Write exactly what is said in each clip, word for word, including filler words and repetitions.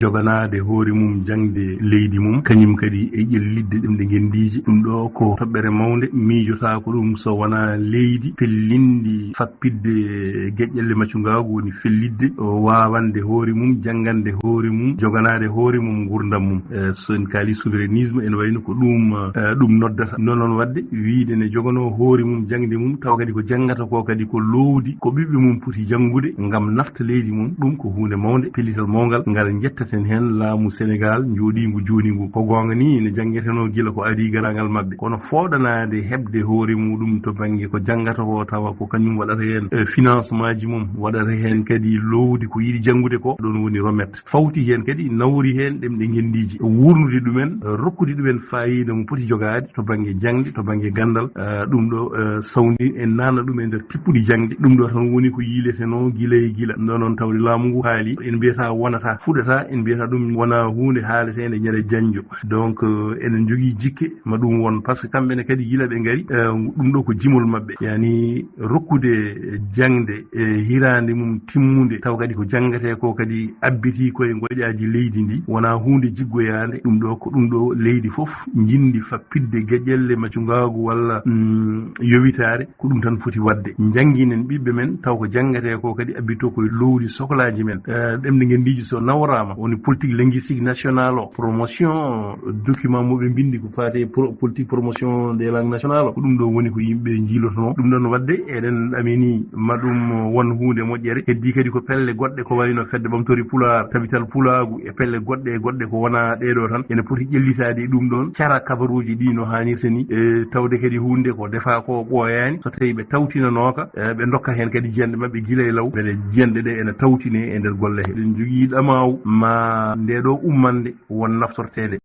joganaade hoore mum jaŋde leydi mum, kañum kadi e ƴellitde ɗemɗe ngenndiije. Ɗum ɗo ko toɓɓere mawnde, miijotaako ɗum so wonaa leydi pellindi fappitde geƴƴelle maccungaagu, woni fellitde o waawande hoore mum, janngande hoore mum, joganaade hoore mum nguurndam mum. Eh, so en kaali souverainisme, ene wayno ko ɗum, eh, ɗum noddata. Noon noon waɗde wiyde ne joganoo hoore mum jaŋde mum, tawa kadi ko janngata ko kadi ko loowdi, ko ɓiɓɓe mum poti janngude ngam nafta leydi mum. Ɗum ko huunde mawnde, pellital mawngal ngal njettaten heen laamu Senegaal njooɗiingu jooni ngu. Ko goonga ni, ne janngetenoo gila ko adii garaangal maɓɓe, kono fooɗanaade heɓde hoore muɗum to bannge ko janngata ko, tawa ko kañum waɗata heen, eh, financement ji mum, waɗata heen kadi loowdi ko yiɗi janngude ko, ɗoon woni remet. Fawti heen kadi, nawori heen ɗemɗe ngenndiije, wuurnude ɗumen, rokkude ɗumen faayiida mo poti jogaade to bannge jaŋde, to bannge ganndal. Eh, ɗum ɗo, eh, sawndi en naatna ɗum e nder tippuɗi jaŋde. Ɗum ɗo tan woni ko yiiletenoo gila e gila. Ɗum ɗo noon tawde laamu ngu haali, en mbiyata wonata, fuɗata, en mbiyata ɗum wona huunde haaleteende ñande janjo. Donc, eh, enen njogii jikke ma ɗum won, par ce que kamɓe ne kadi gila ɓe ngari, eh, ɗum ɗo ko jimol maɓɓe. Yani rokkude jaŋde e hiraande mum timmunde, taw kadi ko janngatee ko kadi abbitii koye ngoƴaaji leydi ndi, wonaa huunde jiggoyaande. Ɗum ɗo ko ɗum ɗo leydi fof njinndi fappitde geƴƴelle maccungaagu walla, mm, yowitaare, ko ɗum tan foti waɗde. Njannginen ɓiɓɓe men, taw ko janngatee ko kadi abbitoo koye lowdi soklaaji men. Eh, ɗemɗe ngenndiiji so nawraama, woni politique linguistique nationale o, promotion document mo ɓe mbinndi ko faati e pro-, politique promotion des langues nationales o, ko ɗum ɗo woni ko yimɓe njiilotonoo. Ɗum ɗon waɗde eɗen ɗamini ma ɗum won huunde moƴƴere. Heddii kadi ko pelle goɗɗe ko wayno Fedde Ɓamtori Pulaar, Tabital Pulaagu e pelle goɗɗe e goɗɗe ko wonaa ɗee ɗo tan. Ene poti ƴellitaade e ɗum ɗon, cara kabaruuji ɗi no haanirta ni, e tawde kadi huunde ko defaa ko ɓooyaani. So tawii ɓe tawtinanooka, e ɓe ndokka heen kadi jiyanɗe maɓɓe gila e law, mbele jiyanɗe ɗe ene tawtine e nder golle he. Eɗen njogii ɗamaawu ma ndee ɗo ummande won naftorteende.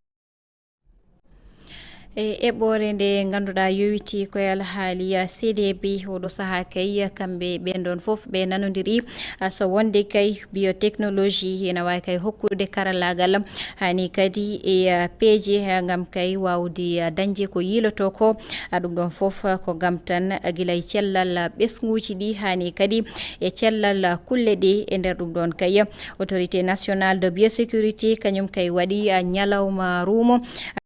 E eɓɓoore nde ngannduɗaa yowiti ko e alhaali C D B, oɗo sahaa kay kamɓe ɓeen ɗoon fof ɓe nanondiri, a, so wonde kay biotechnologie ina waawi kay hokkude karallaagal, hani kadi e, a, peeje, a, ngam kay waawde, a, dañde ko yiilotoo ko. A, ɗum ɗoon fof, a, ko ngam tan, a, gila e cellal, a, ɓesnguuji ɗi, hani kadi e cellal, a, kulle ɗe. E nder ɗum ɗoon kay, Autorité nationale de biosécurité kañum kay waɗi, a, ñalawma ruumo.